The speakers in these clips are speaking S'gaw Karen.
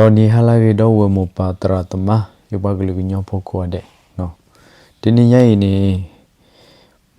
ဒီးနံၤဟါလၢအဂ့ၤ ဒီပုၢ်ဝဲၢ်မိၢ်ပၢ်သရၣ်သမါ ယပှၤကလုာ်ကညီဖိကိးဂၤဒဲး, တနံၤညါအံၤန့ၣ်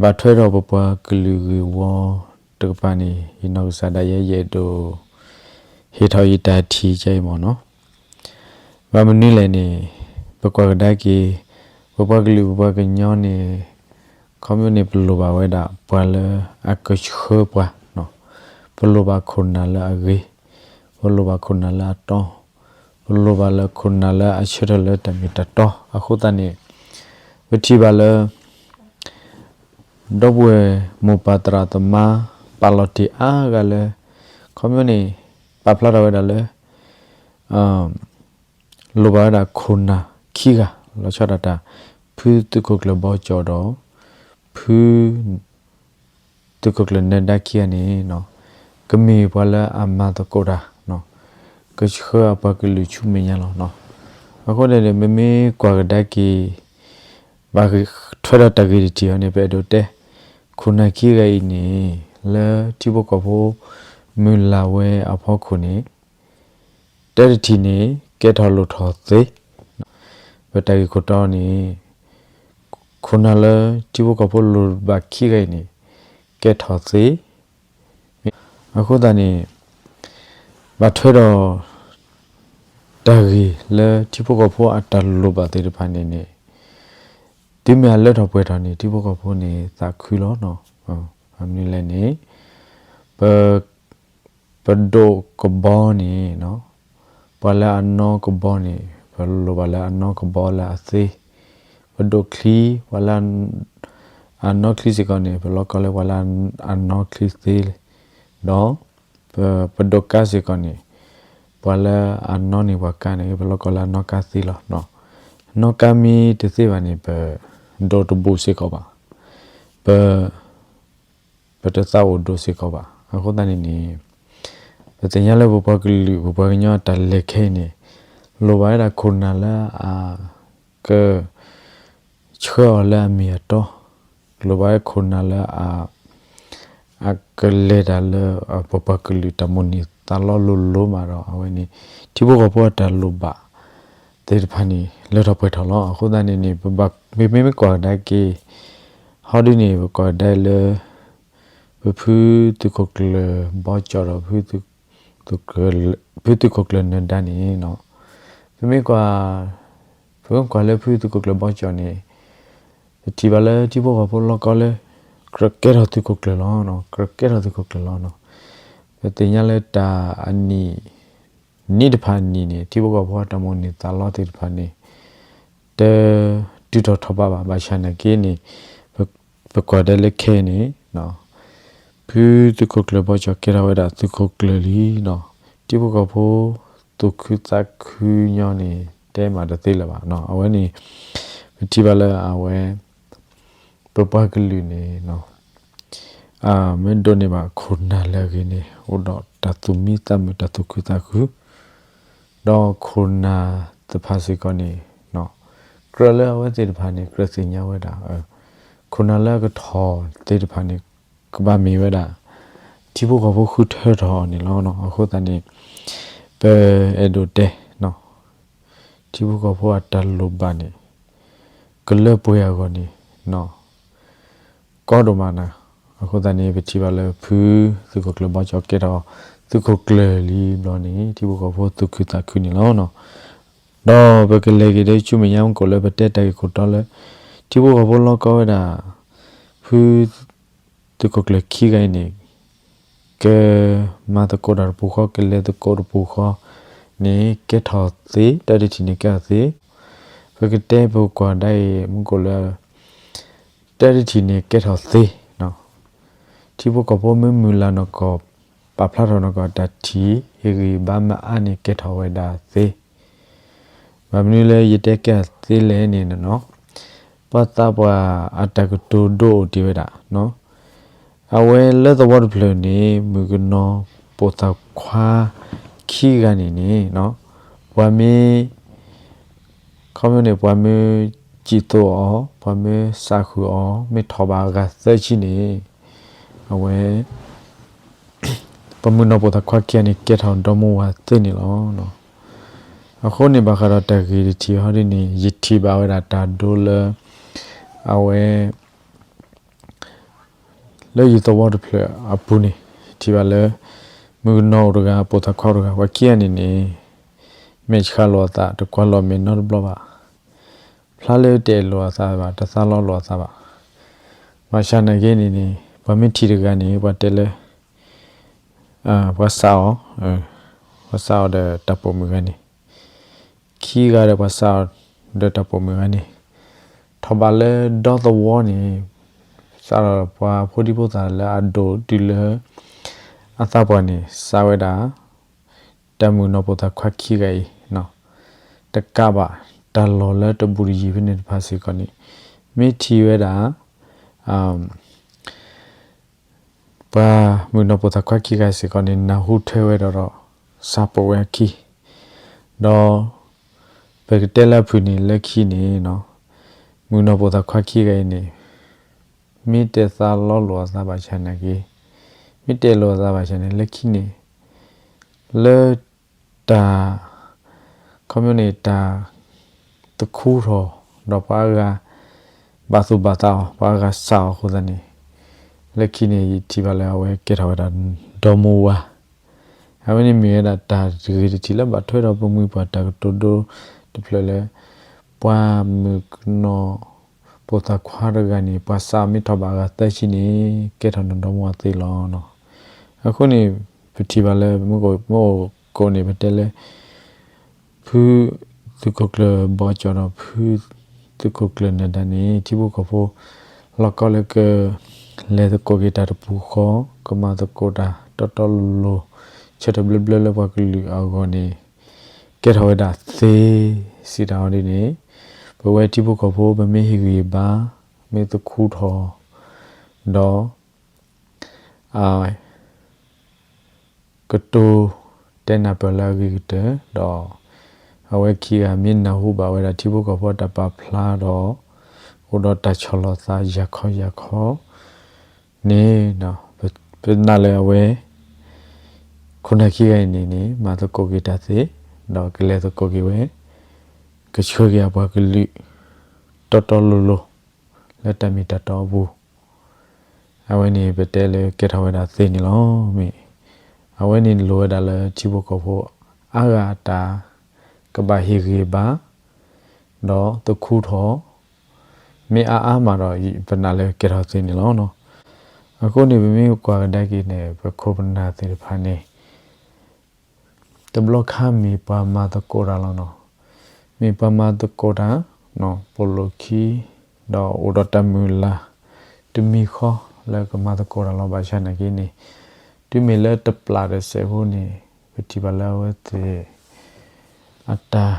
ဘၣ်ထွဲဒီးပပှၤကလုာ်ဂ့ၢ်ဝီတကပၤန့ၣ် ယနီၢ်ကစၢ်ဒၣ်ယဲ ယအဲၣ်ဒိး ဟ့ၣ်ထီၣ်ယတၢ်ထံၣ်ကဲအံၤမ့ၢ်နီၤ. ဘၣ်မနုၤလဲၣ်န့ၣ် ပကွၢ်ကဒါက့ၤ ပပှၤကလုာ်ပပှၤကညီန့ၣ် ခီဖျိန့ၣ် ပလိၣ်ဘၣ်ဝဲဒၣ်ပှၤလၢအကဆှၢပှၤ, ပလိၣ်ဘၣ်ခိၣ်နၢ်လၢအဂ့ၤ, ပလိၣ်ဘၣ်ခိၣ်နၢ်လၢအတီ, ပလိၣ်ဘၣ်လၢခိၣ်နၢ်လၢအဆၢထၢၣ်လၢတၢ်မ့ၢ်တၢ်တီ. အဃိသတးန့ၣ် ပထံၣ်ဘၣ်လၢ ဒီပုၢ်ဝဲၢ်မိၢ်ပၢ်သရၣ်သမါ ပာ်လီၤတ့ၢ်အါဂၤလၢ ခီဖျိန့ၣ် ပာ်ဖျါထီၣ်ဝဲဒၣ်လၢ လိၣ်ဘၣ်ဝဲဒၣ်ခိၣ်နၢ်ခံဂၤ လီၤဆီဒၣ်တၢ် ဖုသုးခိၣ်ကျၢၢ်ဘီကၠီဒီး ဖု သုးခိၣ်ကျၢၢ်နၢၤဒါခံဂၤန့ၣ် ကမ့ၢ်ပှၤလၢအမၤသကိးတၢ် ကဆှၢအပှၤကလုာ်ဆူမဲာ်ညါလီၤ. အဃိန့ၣ် ပမ့ၢ်ကွၢ်ကဒါက့ၤ ဘၣ်ထွဲဒီးတၢ်ဂ့ၢ်တထံၣ်အံၤန့ၣ် ပအဲၣ်ဒိးတဲ ခိၣ်နၢ်ခံဂၤအံၤန့ၣ် လၢထံဖိကီၢ်ဖိမုၢ်လၢ်ဝဲအဖီခိၣ်န့ၣ် တၢ်တထံၣ်န့ၣ် ကဲထီၣ်လိၣ်ထီၣ်သ့, ပတၢ်ဂ့ၢ်ခိၣ်တီန့ၣ် ခိၣ်နၢ်လၢထံဖိကီၢ်ဖိလိၣ်ဘၣ်ခံဂၤအံၤန့ၣ် ကဲထီၣ်သ့. အဃိသတးန့ၣ် ဘၣ်ထွဲဒီး တၢ်ဂ့ၢ်လၢထံဖိကီၢ်ဖိအတၢ်လိၣ်ဘၣ်သ့ၣ်တဖၣ်န့ၣ်န့ၣ် တုၤမ့ၢ်အလၢထီၣ်ပှဲၤထီၣ်န့ၣ် ထံဖိကီၢ်ဖိန့ၣ်သးခုလီၤ. မနုၤလဲၣ်န့ၣ် ပ ပဒိၣ်ကဘီန့ၣ် ပှၤလၢအနီကဘီန့ၣ် ပလိၣ်ဘၣ်လၢအနီကဘီလၢအသ့, ပဒိၣ်ချံ ပှၤလၢအနီချံစ့ၢ်ကီးန့ၣ် ပလီၢ်ကီလၢပှၤလၢအနီချံသ့, ဒီး ပဒိၣ်ကါစ့ၢ်ကီးန့ၣ် ပှၤလၢအနီန့ၢ်ပှၤကါန့ၣ် ပလီၢ်ကီလၢအနီကါသ့လီၤ. နီကါမ့ၢ်တသ့ဘၣ်န့ၣ် ပဒိၣ်တဘူးစ့ၢ်ကီးဘၣ်, ပ ပတသးအိၣ်ဒိၣ်စ့ၢ်ကီးဘၣ်. အဃိသတးန့ၣ်န့ၣ် ပသ့ၣ်ညါလၢပပှၤကလုာ် ပပှၤကညီအတၢ်လဲၤခဲအံၤန့ၣ် လိၣ်ဘၣ်ဝဲဒၣ်ခိၣ်နၢ်လၢအ က ဆှၢအီၤလၢအမ့ၢ်အတီ, လိၣ်ဘၣ်ဝဲခိၣ်နၢ်လၢအ အကလဲၤတၢ်လၢ ပပှၤကလုာ်တၢ်မိၣ်န့ၢ်သးလီလိၤလိၤမးဒီး အဝဲန့ၣ် ထံဖိကီၢ်ဖိအတၢ်လိၣ်ဘၣ်သ့ၣ်တဖၣ်န့ၣ် လၢထီၣ်ပှဲၤထီၣ်လီၤ. အဃိသတးန့ၣ်န့ၣ် ပဘၣ်မ့မ့ၢ်ကွၢ်ကဒါက့ၤ ဟီဒ်န့ၣ် ပကွၢ်ကဒါလၢ ပဖုသုးခိၣ်ကျၢၢ်ဘီကၠီဒီး ဖုသုးခိၣ်ကျၢၢ်နၢၤဒါန့ၣ် ပမ့ၢ်ကွၢ် ပမ့ၢ်ကွၢ်လၢဖုသုးခိၣ်ကျၢၢ်ဘီကၠီန့ၣ် ပထံၣ်ဘၣ်လၢထံဖိကီၢ်ဖိလီၢ်ကီလၢ ကြၢးကဲထီၣ်သုးခိၣ်ကျၢၢ်လီၤ, ကြၢးကဲထီၣ်သုးခိၣ်ကျၢၢ်လီၤ. ပသ့ၣ်ညါလၢတၢ်အနံၣ် နံၣ်တဖၣ်အနံၣ်န့ၣ် ထံဖိကီၢ်ဖိအတၢ်မိၣ်န့ၢ်သးလီသ့ၣ်တဖၣ်န့ၣ် တတုၤထီၣ်ထီၣ်ဘးဘၣ်. ဘၣ်ဆၣ်နာ်က့န့ၣ် ပကွၢ်ဒဲလၢခဲအံၤန့ၣ် ဖုသုးခိၣ်ကျၢၢ်ဘီကၠီကဲထီၣ်ဝဲဒၣ်သုးခိၣ်ကျၢၢ်လံဒီး ထံဖိကီၢ်ဖိသူၣ်ခုသးခုညီန့ၣ် တဲမးတသ့လၢၤဘၣ်. အဝဲန့ၣ် ပထံၣ်ဘၣ်လၢအဝဲ ပပှၤကလုာ်န့ၣ် မ့ၢ်ဒိးန့ၢ်ဘၣ်ခိၣ်နၢ်လၢအဂ့ၤန့ၣ် အိၣ်ဒီးတၢ်သူၣ်မံသးမုာ် တၢ်သူၣ်ခုသးခု ဒီးခိၣ်နၢ်သ့ၣ်တဖၣ်စ့ၢ်ကီးန့ၣ် ကြၢးလၢအဝဲသ့ၣ်တဖၣ်န့ၣ် ကြၢးသ့ၣ်ညါဝဲဒၣ် ခိၣ်နၢ်လၢအကထီၣ်သ့ၣ်တဖၣ်န့ၣ် ကဘၣ်မ့ၢ်ဝဲဒၣ် ထံဖိကီၢ်ဖိဃုထၢထီၣ်အီၤန့ၣ်လီၤ. အဃိသတးန့ၣ် ပအဲၣ်ဒိးတဲ ထံဖိကီၢ်ဖိအတၢ်လိၣ်ဘၣ်န့ၣ် ကလၢပှဲၤအဂီၢ်န့ၣ် ကီဒိၣ်မးနၤ. အဃိသတးန့ၣ် ပထံၣ်ဘၣ်လၢဖုသုးခိၣ်ကျၢၢ်ဘီကၠီကဲထီၣ်သုးခိၣ်ကျၢၢ်လံဘျီန့ၣ် ထံဖိကီၢ်ဖိသူၣ်ခုသးခုန့ၣ်လီၤ. ဒီးပကလဲၤက့ၤဒီးဆူမဲာ်ညါမူကီၢ်လၢပတဲတၢ်ဂ့ၢ်ခိၣ်တီလၢ ထံဖိကီၢ်ဖိလီၢ်ကီဝဲဒၣ် ဖုသုးခိၣ်ကျၢၢ်ခံဂၤအံၤန့ၣ် ကမၤသကိးတၢ်တပူၤဃီ ကလဲၤသကိးတပူၤဃီန့ၣ် ကဲထီၣ်သ့ တၢ်တထံၣ်န့ၣ်ကဲထီၣ်သ့. ပကတဲပကွၢ်ဒၣ်အံၤမူကီၢ်လၢ တၢ်တထံၣ်န့ၣ်ကဲထီၣ်သ့ ထံဖိကီၢ်ဖိမ့ၢ်မုၢ်လၢ်နီၢ်ကီၢ် ပာ်ဖျါထီၣ်နီၢ်ကီၢ် တၢ်ထံၣ်ဟ့ၣ်ဂံၢ်ဘါမၤအါန့ၣ် ကဲထီၣ်ဝဲဒၣ်သ့. ဘၣ်မနုၤလၢယတဲကဲထီၣ်သ့လဲၣ်န့ၣ် ပှၤသးပှၢ်အတၢ်ကတိၤဒိအိၣ်တ့ၢ်ဝဲဒၣ် အဝဲလၢသဝီတဖျၢၣ်န့ၣ် မုၣ်ကနီၤပိာ်သၣ်ခွါခံဂၤန့ၣ်န့ၣ် ပှၤမ့ၢ် ခီဖျိန့ၣ် ပှၤမ့ၢ်စံၣ်သိးအီၤ ပှၤမ့ၢ်စးဃုာ်အီၤ မ့ၢ်ထီၣ်ဘးအဂၤသၢဆံန့ၣ် အဝဲ ပှၤမုၣ်ကနီၤပိာ်သၣ်ခွါခံဂၤန့ၣ် ကဲထီၣ်ဒီမါဝၤသ့န့ၣ်လီၤ. အဃိန့ၣ် ဘၣ်ဃးဒီးတၢ်ဂ့ၢ်တထံၣ်ဟီဒ်န့ၣ် ယထံၣ်ဘၣ်ဝဲဒၣ်တၢ်ဒိလၢ အဝဲ လၢယသဝီတဖျၢၣ်အပူၤန့ၣ် ယထံၣ်ဘၣ်လၢ မုၣ်ကနီၤအိၣ်တဂၤ ပိာ်သးခွါအိၣ်တဂၤ ပှၤခံဂၤန့ၣ်န့ၣ် မဲာ်ဆှးလိာ်အသး တကွၢ်လိာ်မဲာ်နီတဘျီဘၣ်. ဖျါလၢတအဲၣ်လိာ်အသးဘၣ် တသးလီလိာ်အသးဘၣ်. ဘၣ်ဆၣ်နာ်က့န့ၣ်န့ၣ် ပှၤမ့ၢ်ထံၣ်တဂၤန့ၣ် ပှၤတဲလၢ ပှၤစးအီၤ, ပှၤစးအီၤဒီးတၢ်ပိာ်မုၣ်ဂၤန့ၣ် ခံဂၤဒီးပှၤစးအီၤဒီးတၢ်ပိာ်မုၣ်ဂၤန့ၣ် ထီၣ်ဘးလၢဒီသဝီန့ၣ် စးထီၣ်ပှၤဖိဒံဖိသၣ်လၢအဒိၣ်တုၤလၢ အသးပှၢ်န့ၣ် စးဝဲဒၣ် တၢ်မုၣ်ကနီၤပိာ်သးခွါခံဂၤအံၤ တကးဘၣ် တၢ်လီၢ်လၢတဘူးတယံၤဖဲန့ၣ်တဖၣ်စ့ၢ်ကီးန့ၣ် မ့ၢ်ထံၣ်ဝဲဒၣ် ပှၤမုၣ်ကနီၤပိာ်သးခွါခံဂၤစ့ၢ်ကီးန့ၣ် နၢ်ဟူထွဲဝဲဒီးဒီး စးပိာ်ဝဲအခံ ဒီး ပကတဲလၢအဖုၣ်န့ၣ် လၢခံန့ၣ် မုၣ်ကနီၤပိာ်သးခွါခံဂၤအံၤန့ၣ် မ့ၢ်တသးလီလိာ်အသးဘၣ်ဆၣ်နာ်က့ မ့ၢ်တအဲၣ်လိာ်အသးဘၣ်ဆၣ်န့ၣ် လၢခံန့ၣ် လၢ တၢ် ခီပညီန့ၣ် တၢ် သခူထီၣ် ဒီးပှၤအါဂၤ ဘၣ်သူၣ်ဘၣ်သးအီၤ ပှၤအါဂၤစးအီၤအဃိသတးန့ၣ် လၢခံန့ၣ် ယထံၣ်ဘၣ်လၢအဝဲကဲထီၣ်ဝဲဒၣ် ဒီမါဝၤ အဝဲန့ၣ်မ့ၢ်ဝဲဒၣ်တၢ်ဂ့ၢ်တထံၣ်လၢ ဘၣ်ထွဲဒီးပမှံၤပှၢ်တၢ်ကတိၤဒိတဖျၢၣ်လၢ ပှၤမုၣ်ကနီၤ ပိာ်သးခွါတဂၤန့ၣ် ပှၤစးမ့ၢ်ထီၣ်ဘးအဂၤသၢဆံန့ၣ် ကဲထီၣ်နဒီမါဝၤသ့လီၤ. အဃိန့ၣ် ပထံၣ်ဘၣ်လၢ မ့ၢ်အိၣ်ကိးန့ၣ် ပတဲလၢ ဖုသုးခိၣ်ကျၢၢ်ဘီကၠီဒီး ဖုသုးခိၣ်ကျၢၢ်နၢၤဒါန့ၣ် ထံဖိကီၢ်ဖိ လီၢ်ကီလၢက လဲၤသကိးက့ၤတၢ်တပူၤဃီ ကမၤသကိးတၢ်တီတီလိၤလိၤ ဆၢထၢၣ်ဘျၢဘျၢလၢပှၤကလုာ်အဂီၢ်န့ၣ် ကဲထီၣ်ဝဲဒၣ်သ့ စံးတၢ်အီၤဒ်န့ၣ် ပဝဲထံဖိကီၢ်ဖိ ပမ့ၢ်ဟ့ၣ်ဂံၢ်ဘါ မ့ၢ်သခူထီၣ် ဒီး ကတိၤတဲနၢ်ပၢၢ်လၢအဂ့ၤကတၢၢ် ဒီး အဝဲခံဂၤမ့ၢ်နၢ်ဟူဘၣ်ဝဲဒၣ်ထံဖိကီၢ်ဖိအတၢ်ပာ်ဖျါဒီး အိၣ်ဒီးတၢ်ဆီၣ်လီၤသးယၤခီယၤခီန့ၣ် ပနာ်လၢအဝဲ ခိၣ်နၢ်ခံဂၤအံၤန့ၣ်န့ၣ် မၤသကိးက့ၤတၢ်သ့ ဒီးကလဲၤသကိးက့ၤဝဲ ကဆှၢက့ၤအပှၤကလုာ် တီတီလိၤလိၤ လၢတၢ်မ့ၢ်တၢ်တီအပူၤ အဝဲန့ၣ်ပတဲလၢကဲထီၣ်ဝဲဒၣ်သ့န့ၣ်လီၤ. မ့ၢ် အဝဲန့ၣ်လိၣ်ဝဲဒၣ်လၢထံဖိကီၢ်ဖိအါဂၤအတၢ် ကဘၣ်ဟ့ၣ်ဂံၢ်ဘါ ဒီးသခူထီၣ် မ့ၢ်အါအါမးဒီး ပနာ်လၢကဲထီၣ်သ့န့ၣ်လီၤ. အဃိန့ၣ် ပမ့ၢ်ကွၢ်ကဒါက့ၤန့ၣ် ပခိၣ်ပနၢ်သ့ၣ်တဖၣ်န့ၣ် တဘျီခါမ့ၢ်ပှၤမၤသကိးတၢ်လီၤနီၤ. မ့ၢ်ပှၤမၤသကိးတၢ် ပိာ်လိာ်ခံ ဒီးအိၣ်ဒီးတၢ်မုၢ်လၢ် တမံၤဃီလၢကမၤသကိးတၢ်လီၤ. ဘၣ်ဆၣ်နာ်က့န့ၣ် တုၤမ့ၢ်လၢတပျၢ်တစဲးဖိန့ၣ် ပထံၣ်ဘၣ်လၢအဝဲသ့ၣ် အတၢ်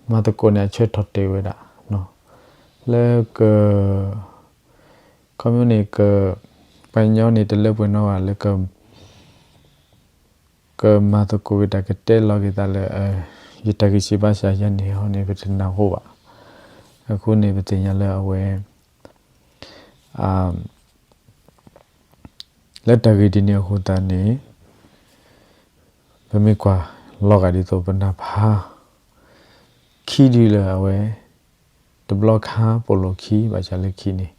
မၤသကိးန့ၣ် အဆၢထီၣ်တဲာ်ဝဲဒၣ် လၢက ခီပညီန့ၣ် က ပှၤကညီန့ၣ် တလၢပှဲၤနီတဂၤလၢ ကမၤသကိးက့ၤတၢ် ကတဲလီၤက့ၤသးလၢ ယတၢ်ဂံၢ်စၢ်ဘါစၢ်ယၤန့ၣ်ဟီန့ၣ် ပတနၢ်ဟူဘၣ်. အဃိန့ၣ် ပသ့ၣ်ညါလၢအဝဲ လၢတၢ်ဂ့ၢ်ဒ်န့ၣ်အဃိသတးန့ၣ် ပမ့ၢ်ကွၢ်လီၤဂာ်ဒ်သိးပနၢ်ဖး ခံဒုလၢအဝဲ တဘျီခါပိာ်လိာ်ခံ ဘၣ်ဆၣ်လၢခံန့ၣ်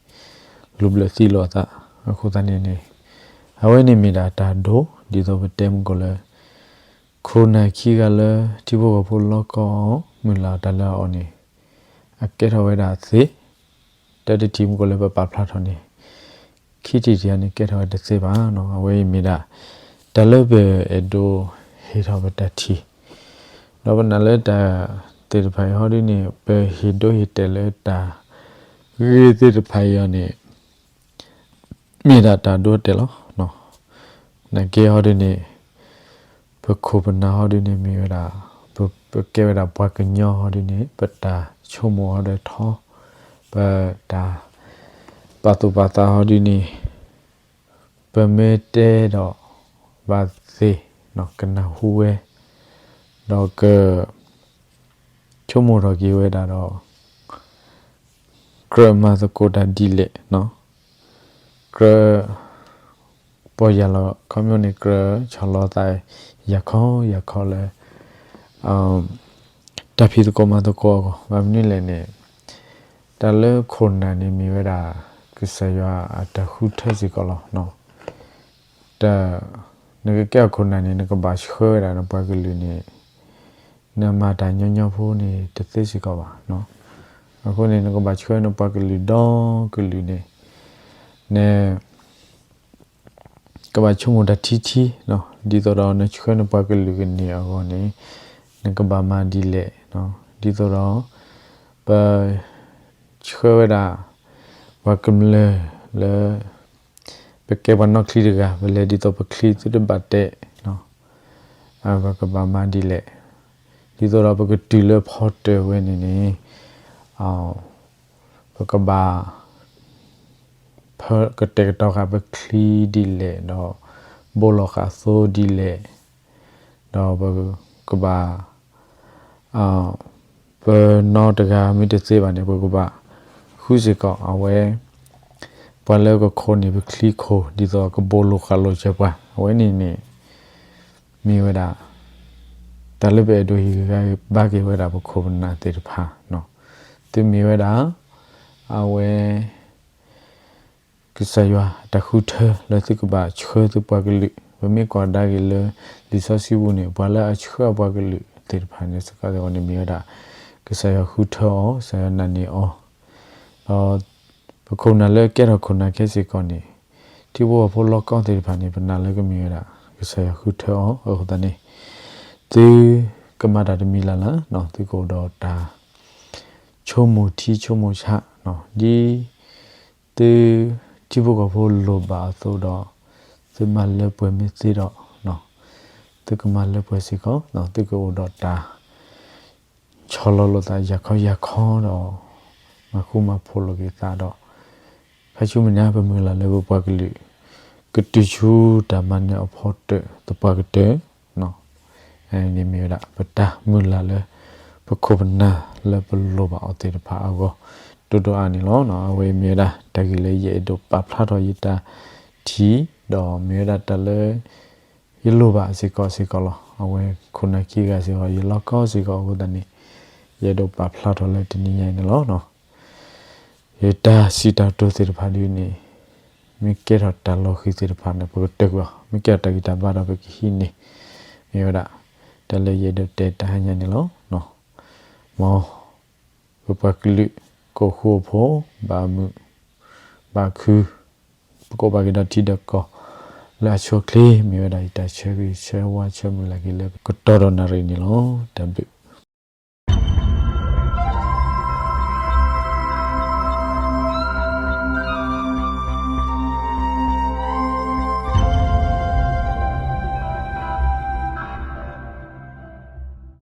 လူၤဘျၢၣ်သံလိာ်အသး အဃိသတးန့ၣ်န့ၣ် အဝဲန့ၣ်မ့ၢ်ဒၣ်တၢ်ဒိ ဒ်သိးပတဲမုၢ်ကိာ်လၢ ခိၣ်နၢ်ခံဂၤလၢ ထံဖိကီၢ်ဖိလီၢ်ကီၢ် မုၢ်လၢ်တၢ်လၢအီၤန့ၣ် အကဲထီၣ်ဝဲဒၣ်သ့ တၢ်တထံၣ်မုၢ်ကိာ်လၢပပာ်ဖျါထီၣ်န့ၣ် ခံထံၣ်တထံၣ်န့ၣ် ကဲထီၣ်ဝဲတသ့ဘၣ်နီၤ. အဝဲအံၤမ့ၢ်ဒၣ် တၢ်လၢပအဲၣ်ဒိးဟ့ၣ်ထီၣ်ပတၢ်ထံၣ် ဒီးပနာ်လၢတၢ်သ့ၣ်တဖၣ်အံၤဟီဒ်န့ၣ် ပဟ့ၣ်ဒိဟ့ၣ်တဲာ်လၢတၢ်ဂ့ၢ်သ့ၣ်တဖၣ်အံၤအီၤန့ၣ် မ့ၢ်ဒၣ်တၢ်ဒိတဲာ်လီၤ. နာ်က့ဟီဒ်န့ၣ် ပခိၣ်ပနၢ်ဟီဒ်န့ၣ်မ့ၢ်ဝဲဒၣ် ပကဲဝဲဒၣ်ပှၤကညီဟီဒ်န့ၣ် ပတၢ်ဆိကမိၣ်ဟီဒီးထီ ပတၢ်ပာ်သူၣ်ပာ်သးဟီဒ်န့ၣ် ပမ့ၢ်တဲဒီးဘၣ်သ့ၣ် ကနၢ်ဟူဝဲ ဒီးက ဆိကမိၣ်ထီၣ်က့ၤဝဲဒၣ်ဒီး ကြၢးမၤသကိးတၢ်ဒ်လဲၣ် ကြၢး ပီၢ်ယၢ်လီၤ ခီပညီန့ၣ် ကြၢးဆီၣ်လီၤသး ယၤခီယၤခီလၢ အ တၢ်ဖံးသကိးမၤသကိးအဂီၢ် ဘၣ်မနုၤလဲၣ်န့ၣ်, တၢ်လၢခိၣ်နၢ်န့ၣ်မ့ၢ်ဝဲဒၣ် ကစၢ်ယွၤအတၢ်ဃုထၢစ့ၢ်ကီးလီၤ. တၢ်, နကကဲအခိၣ်နၢ်န့ၣ် နကဘၣ်ဆှၢဝဲဒၣ်နပှၤကလုာ်န့ၣ် နမၤတၢ်ညီညီဖိန့ၣ် တသ့စ့ၢ်ကီးဘၣ်. အဃိန့ၣ် နကဘၣ်ဆှၢနပှၤကလုာ်ဒီကလုာ်န့ၣ် န ကဘၣ်ဆိကမိၣ်တၢ်ထံထံ, ဒ်သိးဒီးနဆှၢနပှၤကလုာ်ကန့ၢ်အဂီၢ်န့ၣ် နကဘၣ်မၤဒ်လဲၣ်. ဒ်သိးဒီး ပ ဆှၢဝဲဒၣ် ပှၤကမျၢၢ်လၢ ပကဲပှၤနီၣ်ချံတဂၤ ပလဲၤဒ်သိးပချံသုတဘၣ်တဲာ်, ပကဘၣ်မၤဒ်လဲၣ်. ဒ်သိးဒီးပကတုၤလၢဖီတၢၣ်ဝဲန့ၣ်န့ၣ် ပကဘၣ် ကတဲာ်ကတီၤဃာ်ပချံဒ်လဲၣ်, ဒီးဘိလီၤဃာ်သိဒ်လဲၣ်, ဒီးပကဘၣ် ပနီတဂၤမ့ၢ်တသ့ဘၣ်န့ၣ် ပကဘၣ်ဃုစ့ၢ်ကီးအဝဲ ပှၤလၢကခိးန့ၢ်ပချံခိၣ် ဒ်သိးကဘိလီၤဃာ်လိာ်စၢၤပှၤ အဝဲန့ၣ်န့ၣ် မ့ၢ်ဝဲဒၣ် တၢ်လၢပအဲၣ်ဒိးဟ့ၣ်ဂံၢ်ဟ့ၣ်ဘါက့ၤဝဲဒၣ်ပခိၣ်ပနၢ်သ့ၣ်တဖၣ်, သုမ့ၢ်ဝဲဒၣ် အဝဲ ကစၢ်ယွၤအတၢ်ဃုထၢလၢသုကဘၣ်ဆှၢသုပှၤကလုာ်, ပမ့ၢ်ကွၢ်ကဒါက့ၤလၢ လံာ်စီဆှံပူၤန့ၣ် ပှၤလၢအဆှၢအပှၤကလုာ်သ့ၣ်တဖၣ်န့ၣ် စ့ၢ်ကီးန့ၣ်မ့ၢ်ဝဲဒၣ် ကစၢ်ယွၤဃုထၢအီၤ, ကစၢ်ယွၤနာ်န့ၢ်အီၤ, ဒီး ပခိၣ်ပနၢ်လၢကဲထီၣ်ခိၣ်နၢ်ခဲစ့ၢ်ကီးန့ၣ် ထံဖိကီၢ်ဖိလီၢ်ကီသ့ၣ်တဖၣ်န့ၣ် ပနာ်လၢကမ့ၢ်ဝဲဒၣ် ကစၢ်ယွၤဃုထၢအီၤအဃိသတးန့ၣ် သုကမၤတၢ်တမံၤလၢ်လၢ်, သုကအိၣ်ဒီးတၢ် ဆိကမိၣ်ထံဆိကမိၣ်ဆး, ဒ် သု ထံဖိကီၢ်ဖိလိၣ်ဘၣ်အသိးဒီး သုမၤလၢပှဲၤမ့ၢ်သ့ဒီး သုကမၤလၢပှဲၤစ့ၢ်ကီး, သုကအိၣ်ဒီးတၢ် ဆီၣ်လီၤလိာ်သးယၤခီယၤခီဒီး မၤဃူမၤဖိးလိာ်က့ၤသးဒီး ဖဲဆူမဲာ်ညါပမုၢ်လၢ်လၢပပှၤကလုာ် ကတုၤဆူတၢ်မၤနၢၤအဖီတၢၣ်သပှၢ်ကတၢၢ်, န့ၣ်မ့ၢ်ဝဲဒၣ် ပတၢ်မုၢ်လၢ်လၢ ပခိၣ်ပနၢ်လၢပလိၣ်ဘၣ်အီၤသ့ၣ်တဖၣ်အဂီၢ် တိၢ်တိၢ်အါန့ၣ်လီၤ. အဝဲမ့ၢ်ဝဲဒၣ် တၢ်ဂ့ၢ်လၢယအဲၣ်ဒိးပာ်ဖျါထီၣ်ယတၢ်ထံၣ် ဒီးမ့ၢ်ဝဲဒၣ်တၢ်လၢ ယလိၣ်ဘၣ်စ့ၢ်ကီးစ့ၢ်ကီးလီၤ. အဝဲခိၣ်နၢ်ခံဂၤစ့ၢ်ကီး ယလီၢ်ကီစ့ၢ်ကီးအဃိသတးန့ၣ် ယအဲၣ်ဒိးပာ်ဖျါထီၣ်လၢတနံၤညါအံၤန့ၣ်လီၤ. ယတၢ်စံးတၢ်ကတိၤသ့ၣ်တဖၣ်ဒ်န့ၣ် မ့ၢ်ကဲထီၣ်တၢ်လီၤဃံၤသ့ၣ်တဖၣ်န့ၣ် ပကတၢၢ်ကွံာ်အီၤ, မ့ၢ်ကဲထီၣ်တၢ်ဂံၢ်တၢ်ဘါဒီးပကဟံးန့ၢ်, မ့ၢ်ဝဲဒၣ် တၢ်လၢယအဲၣ်ဒိးတဲတဟါညါန့ၣ်လီၤ. မ် ပပှၤကလုာ် ကအိၣ်ဃူအိၣ်ဖိး ဘၣ်မုာ် ဘၣ်ခု ပကအိၣ်ဘၣ်က့ၤဒီးထံဒီးကီၢ် လၢအဆိအချ့ မ့ၢ်ဝဲဒၣ်ယတၢ်ဆၢဂ့ၤဆၢဝါဆၢမုၢ်လၢ်က့ၤလၢကတီၢ်ဒီးနၣ်ရံၣ်န့ၣ်လီၤ. တၢ်ဘျုး